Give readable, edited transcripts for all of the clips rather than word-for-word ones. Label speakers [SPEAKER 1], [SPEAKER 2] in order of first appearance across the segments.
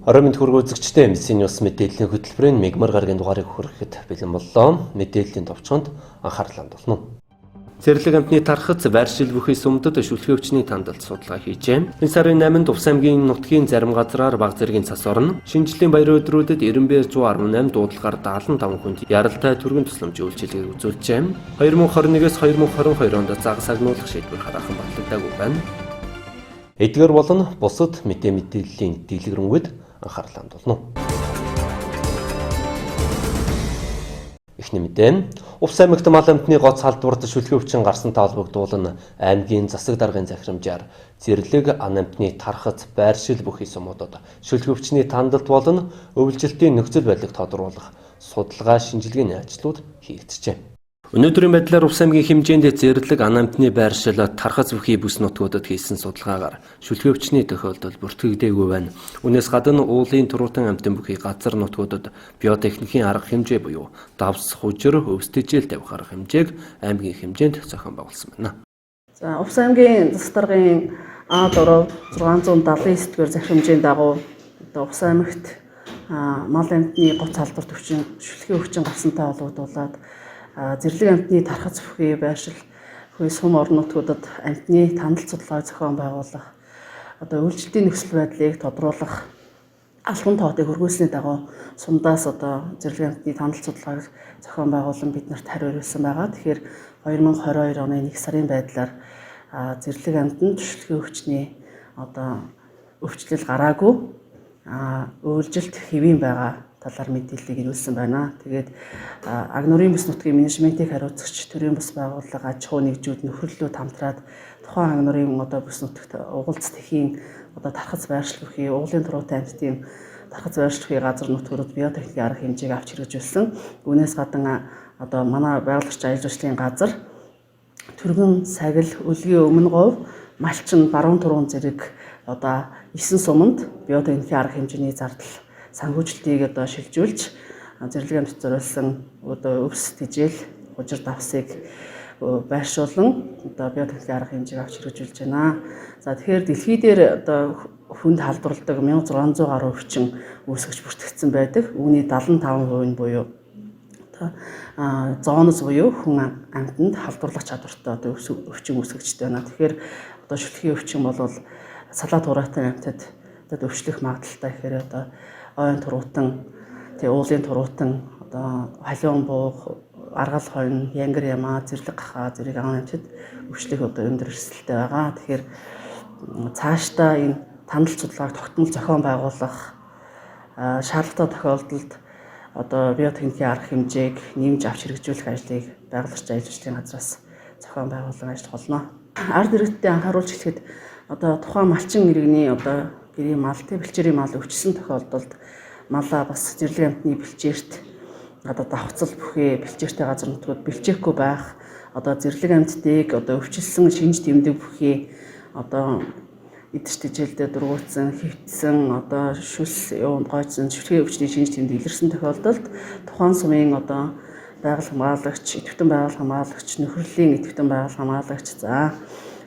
[SPEAKER 1] Орой мэнд хүргэн үзэгчдээ MBC News мэдээллийн хөтөлбөрийн мегмар гарагийн дугаарыг хүрэхэд бэлэн боллоо. Мэдээллийн товчхонд анхаарал хандуулна. Зэрлэг амтны тархац байршил бүхий сумдад шүлхий өвчний тандалт судалгаа хийжээ. Энэ сарын 8-нд Увс аймгийн нутгийн зарим газраар баг зэргийн цас орно. Шинэ жилийн баярын өдрүүдэд Ирэмбэр 118 дуудлагаар 75 хүнд яралтай түргэн тусламж үйлчилгээг үзүүлжээ. 2021-ээс 2022 онд загас агнуулах шийдвэр хараахан батлагдаагүй байна. Эдгээр болон бусад мэдээллийн дэлгэрэнгүй анхаарал хандуулна. Эхний мэдээ. Увс аймагт мал амьтны гоц халдварт шүлхий өвчин гарсантай холбогдуулан аймгийн засаг даргын захирамжаар зэрлэг ан амьтны тархац байршил бүхий сумуудад шүлхий өвчний тандалт болон өвлжилтийн нөхцөл байдлыг тодруулах судалгаа шинжилгээний ажлууд хийгджээ. Өнөөдрийн байдлаар Увс аймгийн хэмжээнд зэрлэг ан амьтны байршил тархац бүхий бүс нутгуудад хийсэн судалгаагаар шүлхий өвчний тохиолдол бүртгэгдээгүй байна. Үүнээс гадна уулын туруухан амьтан бүхий газар нутгуудад биотехникийн арга хэмжээ буюу давс, хужир, өвс тэжээл тавих арга хэмжээг аймгийн хэмжээнд зохион байгуулсан байна.
[SPEAKER 2] За, Увс аймгийн засаг даргын А4 679 дугаар захирамжийн дагуу одоо Увс аймагт мал амьтны гоц халдварт өвчин шүлхий өвчин гарсантай холбогдуулаад зэрлэг амьтны тархац бүхий байршил бүхий сум орон нутгуудад амьтны тандалт судалгааг зохион байгуулах, одоо үйлчлэлтийн нөхцөл байдлыг тодруулах албан тоотыг хөргүүлсний дагуу сумдаас одоо зэрлэг амьтны тандалт судалгааг зохион байгуулан бид нарт хариу ирүүлсэн байгаа. Тэгэхээр 2022 оны 1 сарын байдлаар зэрлэг амьтанд шүлхий өвчний одоо өвчлөл гараагүй, үйлжилт хэвийн байгаа талаар мэдээллийг ирүүлсэн байна. Тэгээд Агнурын бүс нутгийн менежментийг хариуцагч төрийн бус байгууллага, аж ахуй нэгжүүд нөхөрлөлүүд хамтраад тухайн Агнурын одоо бүс нутагт угалц тэхийн одоо тархац байршил бүхий уулын туруутай амьтдын тархац байршил бүхий газар нутгуудад биотехникийн арга хэмжээг авч хэрэгжүүлсэн. Үүнээс гадна одоо манай байгаль орчин аялал жуулчлалын газар Түргэн, Сагил, Өлгийн өмнө говь, Малчин, Баруун туруун зэрэг одоо 9 суманд биотехникийн арга хэмжээний зардал санхүүжилтийг одоо шилжүүлж зэрлэг амьтад зориулсан одоо өвс тэжээл хужир давсыг байршуулан одоо биотехникийн арга хэмжээг авч хэрэгжүүлж байна. За, тэгэхээр дэлхий дээр одоо хүнд халдварладаг 1600 гаруй өвчин үүсгэж бүртгэгдсэн байдаг. Үүний 75% нь буюу одоо зооноз буюу хүн амьтанд халдварлах чадвартай одоо өвчин үүсгэгчтэй байна. Тэгэхээр одоо шүлхий өвчин бол салаа тураатай амьтад одоо өвчлөх магадлалтай гэхээр одоо ойн туруутан, тэгээ уулын туруутан, одоо халиун буух, аргал хонь, янгар ямаа, зэрлэг гахаа зэрэг ан амьтад өвчлөх одоо өндөр эрсдэлтэй байгаа. Тэгэхээр цаашдаа энэ тандалт судалгааг тогтмол зохион байгуулах, шаардлагатай тохиолдолд одоо биотехникийн арга хэмжээг нэмж авч хэрэгжүүлэх ажлыг байгаль орчин аялал жуулчлалын газраас зохион байгуулан ажиллах болно. Ард иргэдтэй анхааруулж хэлэхэд одоо тухайн малчин иргэний одоо гэрийн мал, бэлчээрийн мал өвчсөн тохиолдолд малаа бас зэрлэг амьтны бэлчээрт одоо давхцал бүхий бэлчээртэй газар нутгууд бэлчээхгүй байх, одоо зэрлэг амьтдыг одоо өвчлсөн шинж тэмдэг бүхий одоо идэж тэжээлдээ дургуутсан, хөвтсөн, одоо шүс юунд гойцсон шүлхий өвчний шинж тэмдэг илэрсэн тохиолдолд тухайн сумын одоо байгаль хамгаалагч, идэвхтэн байгаль хамгаалагч, нөхөрлийн идэвхтэн байгаль хамгаалагч, за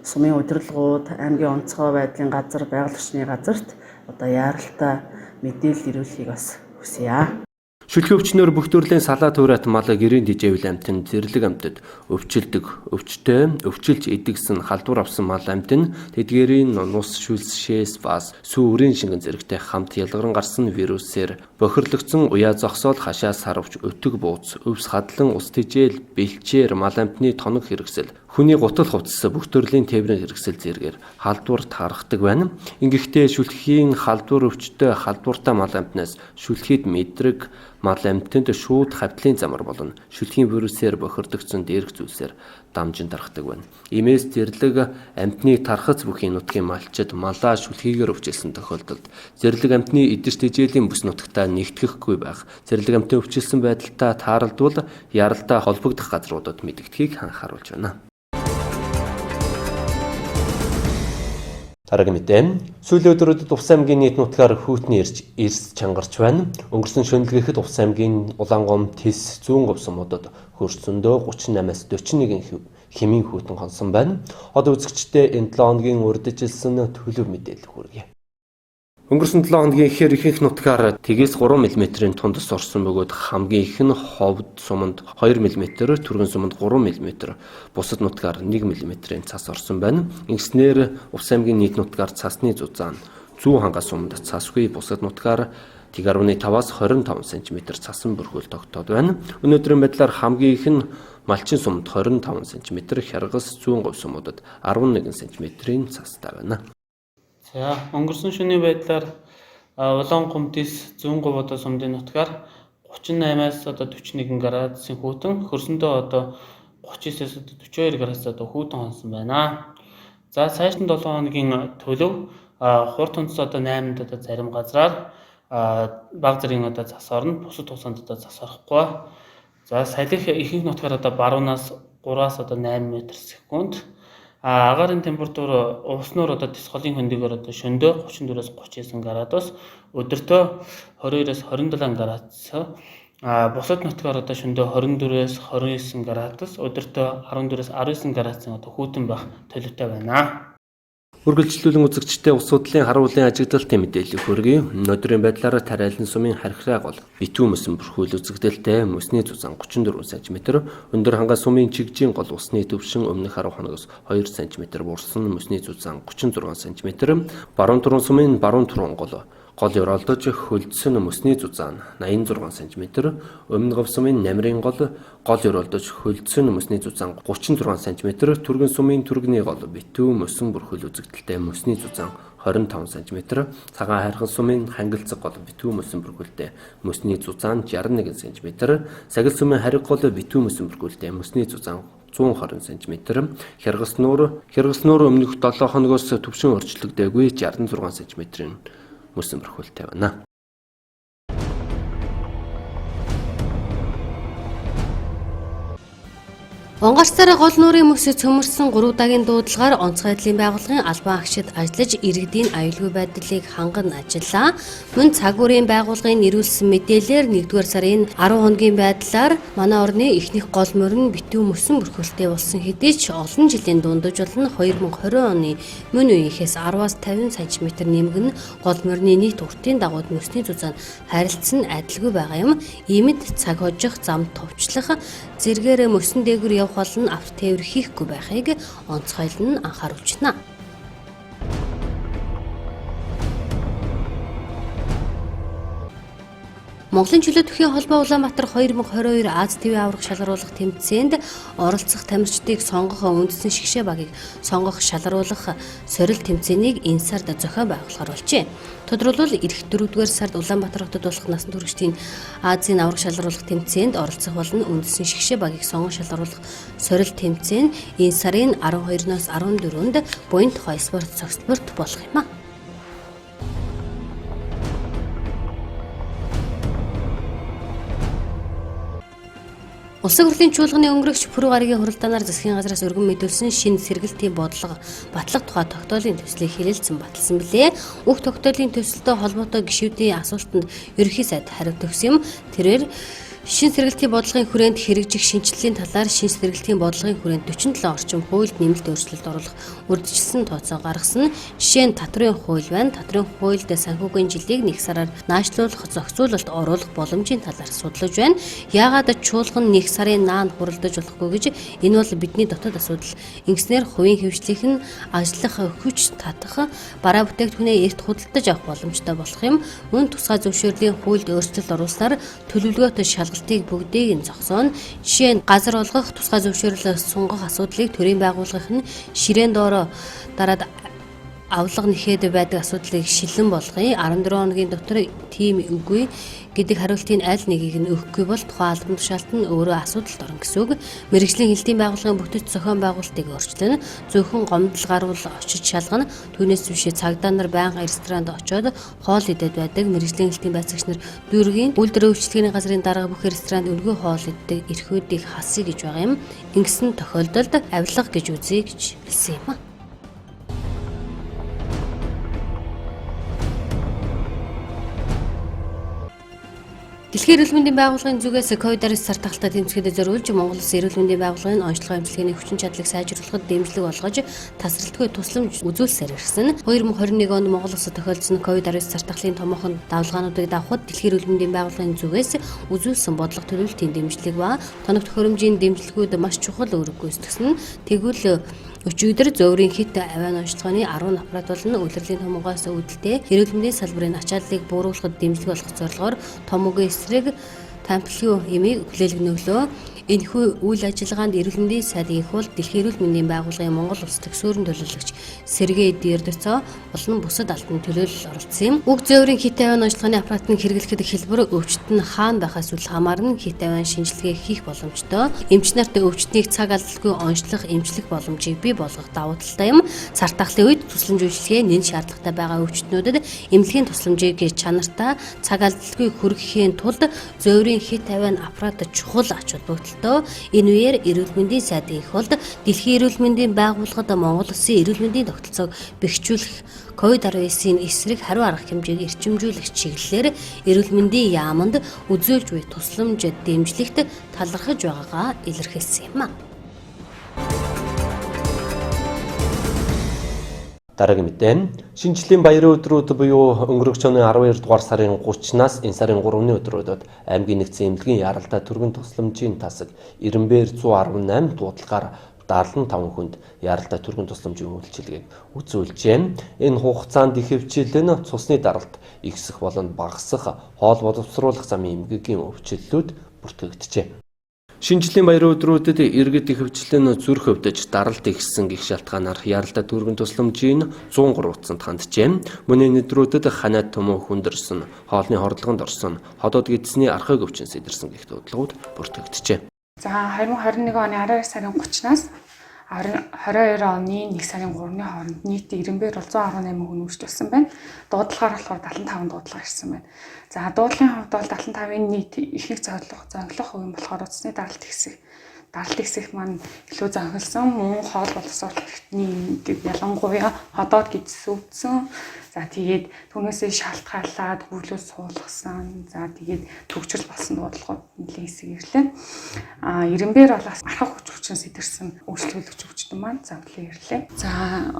[SPEAKER 2] сумын удирдлагууд, аймгийн онцгой байдлын газар, байгаль орчны газарт одоо яаралтай мэдээлэл ирүүлэхийг бас хүсье.
[SPEAKER 1] Шүлхий өвчнөөр бүх төрлийн салаа туурайт мал, гэрийн тэжээвэл амьтан, зэрлэг амьтад өвчилдөг. Өвчтэй, өвчилж идэгсэн, халдвар авсан мал амьтан тэдгээрийн нус, шүлс, шээс, бас сүү үрийн шингэн зэрэгтэй хамт ялгаран гарсан вирусээр бохирлогдсон уяа зогсоол, хашаа сарвч, өтөг бууц, өвс хадлан, ус тэжээл, бэлчээр, мал амьтны тоног хэрэгсэл, хүний гутал хувцас, бүх төрлийн тээврийн хэрэгсэл зэргээр халдвар тархдаг байна. Ингэхдээ шүлхийний халдвар өвчтэй, халдвартай мал амьтнаас шүлхийд мэдрэг, мал амьтанд шууд хавтлын замар болон шүлхийний вирусээр бохирдогдсон дээрх зүйлсээр дамжин тархдаг байна. Иймээс зэрлэг амьтны тархац бүхий нутгийн малчид малаа шүлхийгээр өвчилсөн тохиолдолд зэрлэг амьтны идэж тэжээлийн бүс нутагтаа нэгтгэхгүй байх, зэрлэг амьтны өвчилсөн байдалтай тааралдвал яралтай холбогдох газруудад мэдэгдэхийг анхааруулж байна. Дараагийн мэдээ. Сүүлийн өдрүүдэд Увс аймгийн нийт нутгаар хүйтний эрч эрс чангарч байна. Өнгөрсөн шөнөлгээхэд Увс аймгийн Улаангом, Тэс, Зүүн говь сумуудад хөрсөндөө 38-аас 41 хэмийн хүйтэн хонсон байна. Одоо үзэгчдээ энэ 7 хоногийн урьдчилсан төлөв мэдээлэл хүргье. Өнгөрсөн 7 хоногийн ихээр ихэнх нутгаар 3 мм-ийн тундас орсон бөгөөд хамгийн их нь Ховд суманд 2 мм, Түргэн суманд 3 мм, бусад нутгаар 1 мм-ийн цас орсон байна. Ингэснээр Увс аймгийн нийт нутгаар цасны зузаан Зүүн хангас суманд цасгүй, бусад нутгаар 1.5-аас 25 см цасан бүрхүүл тогтоод байна. Өнөөдрийн байдлаар хамгийн их нь Малчин суманд 25 см, Хяргас, Зүүн говь сумуудад 11 см-ийн цастай байна.
[SPEAKER 3] За, өнгөрсөн шөнийн байдлаар Улаан гумтис Зүүн говь одоо сумдын нутгаар 38-аас одоо 41 градусын хүйтэн, хөрсөндөө одоо 39-ээс одоо 42 градус одоо хүйтэн хонсон байна. За, цааш нь 7 хоногийн төлөв хурд хүнс одоо 8-нд одоо зарим газраар баг зэргийн одоо цас орно, бусад тусаанд одоо цас орохгүй. За, салхи ихэнх нутгаар одоо баруунаас 3-аас одоо 8 м секунд. Агаарын температур увс нуур одоо тисголын хөндөгөөр одоо шөндөө 34-өөс 39 градус, өдөртөө 22-оос 27 градус. Бусад нутгаар одоо шөндөө 24-өөс 29 градус, өдөртөө 14-өөс 19 градусын одоо хүйтэн байх төлөвтэй байна.
[SPEAKER 1] Үргэлжлүүлэн үзэгчдээ ус судлалын харуулын ажиглалтын мэдээллийг хүргэе. Өнөөдрийн байдлаар Тариалан сумын хархираа гол битүү мөсөн бүрхүүл үзэгдэлтэй мөсний зузаан 34 см, өндөр хангай сумын чигжийн гол усны түвшин өмнөх 10 хоногоос 2 см буурсан мөсний зузаан 36 см, баруун туран сумын баруун туран гол гол ёроолдож хөлдсөн мөсний зузаан 86 см, өмнө говь сумын намрын гол гол ёроолдож хөлдсөн мөсний зузаан 36 см, түргэн сумын түргэний гол битүү мөсөн бүрхүүл үзэгдэлтэй мөсний зузаан 25 см, цагаан хайрхан сумын хангилцэг гол битүү мөсөн бүрхүүлтэй мөсний зузаан 61 см, сагил сумын хариг гол битүү мөсөн бүрхүүлтэй мөсний зузаан 120 см, Хяргас нуур өмнөх 7 хоногоос түвшин өөрчлөгдөөгүй 66 см-ийн мөсөн бүрхүүлтэй байна.
[SPEAKER 4] Онгорцоор гол нуурын мөсөд цөмөрсөн 3 удаагийн дуудлагаар онцгой байдлын байгууллагын албан агшид ажиллаж иргэдийн аюулгүй байдлыг ханган ажиллаа. Мөн цаг үеийн байгууллагын нэрвүүлсэн мэдээлэлээр 1-р сарын 10 хоногийн байдлаар манай орны эхнийх гол морь нь битүү мөсөн бүрхүүлтэй болсон хэдий ч олон жилийн дундаж болон 2020 оны мөн үеийнхээс 10-аас 50 см нэмгэн гол морины нийт уртын дагууд мөсний зузаан харилцан адилгүй байгаа юм. Иймд цаг хожих, зам товчлох зэргээр мөсөн дээгүүр явах болон авто тээвэр хийхгүй байхыг онцгойлон анхааруулж байна. Монголын чөлөө төвхийн холбоо Улаанбаатар 2022 Аз ТV аварга шалгаруулах тэмцээнд оролцох тамирчдыг сонгох үндсэн шигшээ багийг сонгох шалгаруулах сорилт тэмцээнийг энэ сард зохион байгуулахар болжээ. Тодорхойлбол ирэх 4-р сард Улаанбаатар хотод болох насан туршидын Азийн аварга шалгаруулах тэмцээнд оролцох болон үндсэн шигшээ багийг сонгон шалгаруулах сорилт тэмцээн энэ сарын 12-ноос 14-нд Буян тухай спорт цогцлборт болох юм а. Улсын хурлын чуулганы өнгөрөгч Пүрэв гарагийн хуралдаанаар засгийн газраас өргөн мэдүүлсэн шинэ сэргэлтийн бодлого батлах тухай тогтоолын төслийг хэлэлцэн баталсан билээ. Уг тогтоолын төсөлтөй холбоотой гишүүдийн асуултанд ерөнхий сайд хариу өгсөн юм. Тэрээр шинэ сэргэлтийн бодлогын хүрээнд хэрэгжих шинэчлэлийн талаар шинэ сэргэлтийн бодлогын хүрээнд 47 орчим хуульд нэмэлт өөрчлөлт оруулах үрджилсэн тооцоо гаргасан. Жишээ нь татврын хууль байна. Татврын хуульд санхүүгийн жилийг нэг сараар наашлуулах, зохицуулалт оруулах боломжийн талаар судлаж байна. Яагаад чуулган нэг сарын наан хуралдаж болохгүй гэж энэ бол бидний дотоод асуудал. Ингэснээр хувийн хэвшлийнх нь ажиллах хүч татах бараа бүтээгдэхүүнээ эрт худалдаж авах боломжтой болох юм. Мөн тусгай зөвшөөрлийн хуульд өөрчлөлт оруулснаар төлөвлөгөөтэй шалгалтыг бүгдийг нь зогсооно. Жишээ нь газар олгох, тусгай зөвшөөрөл сунгах асуудлыг төрийн байгууллагын ширээн доороо дараад авлага нэхэд байдаг асуудлыг шилэн болгоё. 14 хоногийн дотор тийм үгүй гэдэг хариултын аль нэгийг нь өгөхгүй бол тухайн албан тушаалт нь өөрөө асуудалд орно гэсэн үг. Мэргэжлийн хэлтийн байгууллагын бүтэц зохион байгуулалтыг өөрчлөн, зөвхөн гомдол гарвал очиж шалгана. Түүнээс бишээ цагдаа нар байнга ресторанд очиод хоол идээд байдаг. Мэргэжлийн хэлтийн байцаагч нар дүүргийн үйлдвэр үйлчилгээний газрын дарга бүх ресторанд үнэгүй хоол иддэг эрхүүдийг хасъя гэж байгаа юм. Ингэсэн тохиолдолд авилга гэж үзье гэж хэлсэн юм а. Дэлхийн эрүүл мэндийн байгууллагын зүгээс COVID-19 сар тахалтай тэмцэхэд зориулж Монгол Улсын эрүүл мэндийн байгууллагын онцлог эмчилгээний хүчин чадлыг сайжруулахад дэмжлэг болгож тасралтгүй тусламж үзүүлсээр ирсэн. 2021 онд Монгол улсад тохиолдсон COVID-19 сар тахлын томоохон давлгаануудыг давхад Дэлхийн эрүүл мэндийн байгууллагын зүгээс үзүүлсэн бодлого төлөвлөлтийн дэмжлэг ба тоног төхөөрөмжийн дэмжлэгүүд маш чухал үүрэг гүйцэтгсэн. Тэгвэл өчигдөр зөөврийн хит авиан онцлогооны 10 аппарат болон улирлын томоогоос үүдэлтэй эрүүл мэндийн салбарын ачааллыг бууруулахад дэмжлэг болох зорилгоор томоогийн эсрэг Тамфлю эмийг хүлээлгэн өглөө. Энэхүү үйл ажиллагаанд эрүүл мэндийн сайд их бол Дэлхийн эрүүл мэндийн байгууллагын Монгол улс төгсөөрөн төлөөлөгч Сергей Дердоцоо болон бусад албан төлөөлөл оролцсон юм. Уг зөөврийн хит авиан онцлогооны аппарат нь хэрэглэхэд хэлбэр өвчт нь хаана байхаас үл хамааран хит авиан шинжилгээ хийх боломжтой. Эмч нарт өвчтнийг цаг алдалгүй онцлох, эмчлэх боломжийг бий болгох давуу талтай юм. Сар тахлын үед тусламж үйлчилгээ нэн шаардлагатай байгаа өвчтнүүдэд эмнэлгийн тусламжийг чанартай цаг алдалгүй хүргэхийн тулд зөөврийн хит авиан аппарат чухал ач холбогдолтой. Энэ үеэр эрүүл мэндийн сайд их болд Дэлхийн эрүүл мэндийн байгууллагад Монгол Улсын эрүүл мэндийн тогтолцоог бэхжүүлэх COVID-19-ийн эсрэг хариу арга хэмжээг эрчимжүүлэх чиглэлээр эрүүл мэндийн яаманд үзүүлж буй тусламж дэмжлэгт талархаж байгаагаа илэрхийлсэн юм а.
[SPEAKER 1] Дараагийн мэдээ. Шинэ жилийн баярын өдрүүд буюу өнгөрөх оны 12 дугаар сарын 30-наас энэ сарын 3-ны өдрүүдэд аймгийн нэгдсэн эмнэлгийн яралтай түргэн тусламжийн тасаг Ирэмбээр 118 дуудлагаар 75 хүнд яралтай түргэн тусламжийн үйлчилгээг үзүүлжээ. Энэ хугацаанд ихэвчлэн цусны даралт ихсэх болон багасах, хоол боловсруулах замын эмгэгийн өвчлөлүүд бүртгэгджээ. Шинэ жилийн баярын өдрүүдэд иргэд ихэвчлэн зүрх өвдөж, даралт ихссэн гих шалтгаанаар яралтай түргэн тусламжийн 103 утсанд ханджээ. Мөн энэ өдрүүдэд ханиад тумуу хүндэрсэн, хоолны хордлогонд орсон, ходоод гэдсний архаг өвчин сэтэрсэн гих дуудлагууд бүртгэгджээ.
[SPEAKER 5] За 2021 оны 12 сарын 30-наас 22 оны 1 сарын 3-ны хооронд нийт Ирэмбээр бол 118 хүн үйлчлүүлсэн байна. Дуудлагаар болохоор 75 дуудлага ирсэн байна. За дуудлагын хувьд бол 75-ын нийт ихэнх зөнхлөх хувь нь болохоор утасны даралт ихсэх. Даралт ихсэх маань илүү зөнхөлсөн, мөн хоол боловсруулалтны эмгэг ялангуяа ходоод гэдс өвдсөн. За тэгээд түүнээсээ шалтгаалаад хөвлөөс суулгасан. За тэгээд төгжрөл болсон дуудлагууд нэлээд хэсэг ирлээ. Ирэмбээр бол архаг хүч хүчин сэтэрсэн үйлчлүүлэгч өвчтөн маань зовлон ирлээ. За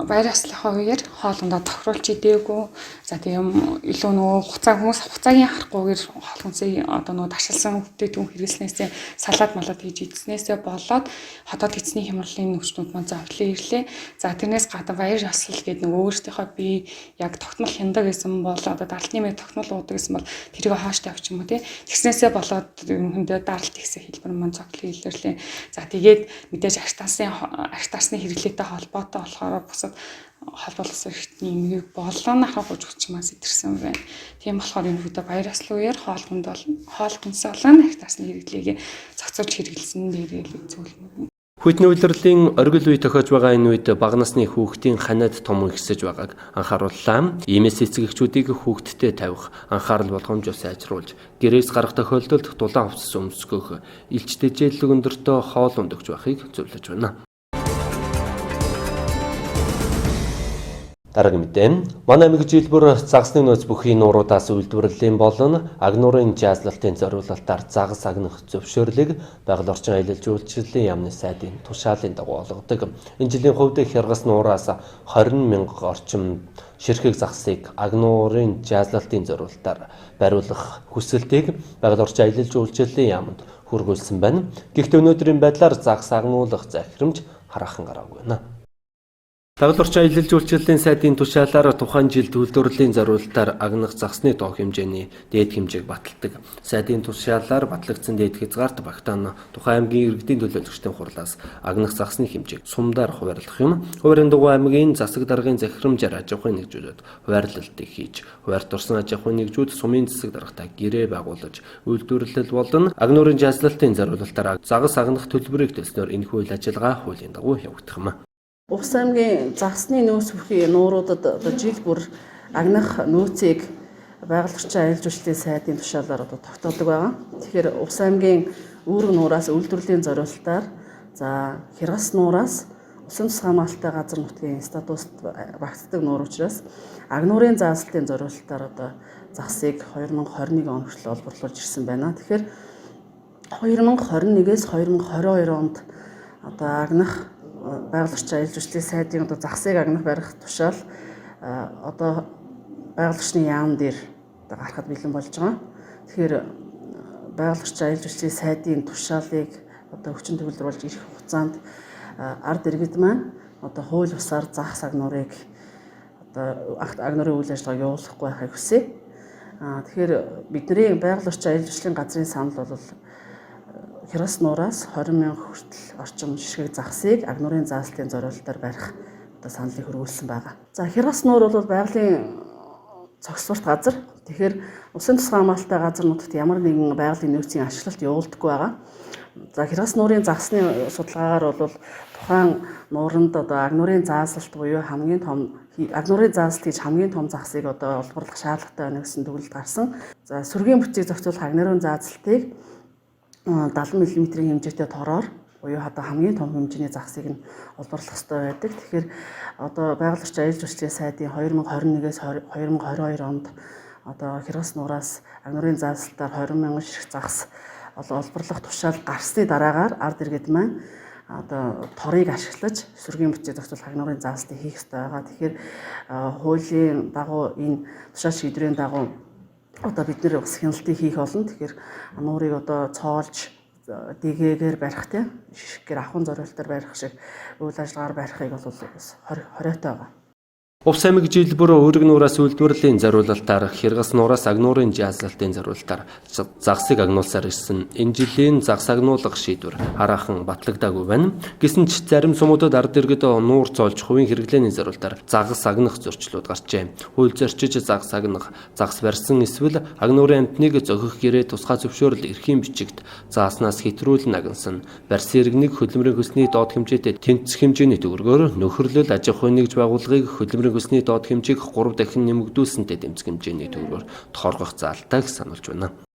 [SPEAKER 5] баяр ёслохоо үеэр хоолундаа тохируулж идээгүй. За тийм илүү нөгөө хуцаа хүмүүс хуцаагийн харахгүйгээр хоол хүнсээ одоо нөгөө ташилсан бүтээгдэхүүн хэрэглэснээсээ салаад малаад хийж идснээсээ болоод хотод эцний хямралын өвчтүүд маань зовлон ирлээ. За тэрнээс гадна баяр ёслол гэдэг нөгөө өөрсдийнхөө бие яг тогтмол хяндаг гэсэн бол одоо даралтны мэд тогтмол уудаг гэсэн бол тэрийг хоош тавьчих юм уу тий. Тэгснээсээ болоод ерөнхийдөө даралт ихсэх хэлбэр маань зовлон илэрлээ. За тэгээд мэдээж арт тарсны хэрэглээтэй холбоотой болохоор бусад холбоолсон эрхтний эмгээг болон ахах хужигч маань сэтэрсэн байна. Тийм болохоор ерөнхийдөө баяр ёслол үеэр хоол хүнд бол хоол хүнсээ болон арт тарсны хэрэглээгээ зохицуулж хэрэглэсэн дээрээ л зөвлөмөр.
[SPEAKER 1] Хүйтний улирлын оргил үе тохиож байгаа энэ үед бага насны хүүхдийн ханиад том ихсэж байгааг анхаарууллаа. Иймээс эцэг эхчүүдийг хүүхдтэй тавих анхаарал болгоомжоо сайжруулж, гэрээс гарах тохиолдолд дулаан хувцас өмсгөх, илч тэжээллэг өндөртөө хоол унд өгч байхыг зөвлөж байна. Дараагийн мэдээ. Манай аймаг жилбэр загасны нөөц бүхий нууруудаас үйлдвэрлэлийн болон агнуурын жаазлалтын зориулалтаар загас агнах зөвшөөрлийг байгаль орчин аялал жуулчлалын яамны сайдын тушаалын дагуу олгодог. Энэ жилийн хувьд Хяргас нуураас 20 мянга орчим ширхэг загсыг агнуурын жаазлалтын зориулалтаар бариулах хүсэлтийг байгаль орчин аялал жуулчлалын яаманд хүргүүлсэн байна. Гэхдээ өнөөдрийн байдлаар загас агнуулах захирамж хараахан гараагүй байна. Байгаль орчин аялал жуулчлалын сайдын тушаалаар тухайн жил үйлдвэрлэлийн зориулалтаар агнах загсны тоо хэмжээний дээд хэмжээг баталдаг. Сайдын тушаалаар батлагдсан дээд хязгаарт багтаана тухайн аймгийн иргэдийн төлөөлөгчдийн хурлаас агнах загсны хэмжээг сумдаар хуваарлах юм. Хуваарийн дугуй аймгийн засаг даргын захирамжаар аж ахуйн нэгжүүдэд хуваарлалтыг хийж, хуваарьт орсон аж ахуйн нэгжүүд сумын засаг даргатай гэрээ байгуулаж, үйлдвэрлэл болон агнуурын жаазлалтын зориулалтаар загас агнах төлбөрийг төлснөөр энэхүү үйл ажиллагаа хуулийн дагуу явагдах юм.
[SPEAKER 2] Увс аймгийн загсны нөөц бүхий нууруудад одоо жил бүр агнах нөөцийг байгаль орчин аялал жуулчлалын сайдын тушаалаар одоо тогтоодог байгаа. Тэгэхээр Увс аймгийн Үүрэг нуураас үйлдвэрлэлийн зориулалтаар за Хяргас нуураас Усын тус хамгаалалттай газар нутгийн статуст багтдаг нуур учраас агнуурын заасалтын зориулалтаар одоо загсыг 2021 он хүртэл олборлуулж ирсэн байна. Тэгэхээр 2021-ээс 2022 онд одоо агнах байгаль орчин аялал жуулчлалын сайдын одоо загсыг агнах барих тушаал одоо байгаль орчны яам дээр одоо гарахад бэлэн болж байгаа. Тэгэхээр байгаль орчин аялал жуулчлалын сайдын тушаалыг одоо хүчин төгөлдөр болж ирэх хугацаанд ард иргэд маань одоо хууль бусаар загас агнуурыг одоо агнуурын үйл ажиллагааг явуулахгүй байхыг хүсье. Тэгэхээр бидний байгаль орчин аялал жуулчлалын газрын санал бол Хяргас нуураас 20 мянга хүртэл орчим ширхэг загсыг агнуурын заасалтын зориулалтаар барих одоо саналыг хөрвүүлсэн байгаа. За, Хяргас нуур бол байгалийн цогцлорт газар. Тэгэхээр усын тусгай хамгаалалттай газар нутагт ямар нэгэн байгалийн нөөцийн ашиглалт явуулдаггүй байгаа. За, Хяргас нуурын загсны судалгаагаар бол тухайн нууранд одоо агнуурын заасалт буюу хамгийн том агнуурын заасалт гэж хамгийн том загсыг одоо олборлох шаардлагатай байна гэсэн дүгнэлт гарсан. За, сүргийн бүтцийг зохицуулах агнуурын заасалтыг 70 мм-ийн хэмжээтэй тороор буюу одоо хамгийн том хэмжээний загсыг нь олборлох ёстой байдаг. Тэгэхээр одоо байгаль орчин аялал жуулчлалын сайдын 2021-ээс 2022 онд одоо Хяргас нуураас агнуурын заасалтаар 20 мянган ширхэг загас олборлох тушаал гарсны дараагаар ард иргэд маань одоо торыг ашиглаж сүргийн бүтцийг зохицуулах агнуурын заасалтыг хийх ёстой байгаа. Тэгэхээр хуулийн дагуу, энэ тушаал шийдвэрийн дагуу одоо бид нэр бас хяналтыг хийх болно. Тэгэхээр нуурыг одоо цоолж дэгээгээр барих, тийм, шишгээр ахуйн зориултаар барих шиг үйл ажиллагаар барихыг бол бас хориотой байгаа.
[SPEAKER 1] Увс аймаг жил бүр Өөрөг нуураас үйлдвэрлэлийн зориулалтаар, Хяргас нуураас агнуурын заасалтын зориулалтаар загсыг агнуулсаар ирсэн. Энэ жилийн загас агнуулах шийдвэр хараахан батлагдаагүй байна. Гэсэн ч зарим сумуудад ард иргэд нуур цоолж хувийн хэрэглээний зориулалтаар загас агнах зөрчлүүд гарчээ. Хууль зорчиж загас агнах, загас барьсан эсвэл агнуурын амьтныг зохих гэрээ тусгай зөвшөөрөл эрхийн бичигт зааснаас хэтрүүлэн агнасан. Барьсан иргэнийг хөдөлмөрийн хөлсний доод хэмжээтэй тэнцэх хэмжээний төгрөгөөр нөхөрлөл аж ахуйн нэгж байгууллагыг хөдөлмөрийн хөлсний доод хэмжээг 3 дахин нэмэгдүүлсэнтэй дэмцэх хэмжээний төгрөгөөр торгох заалтайг сануулж байна.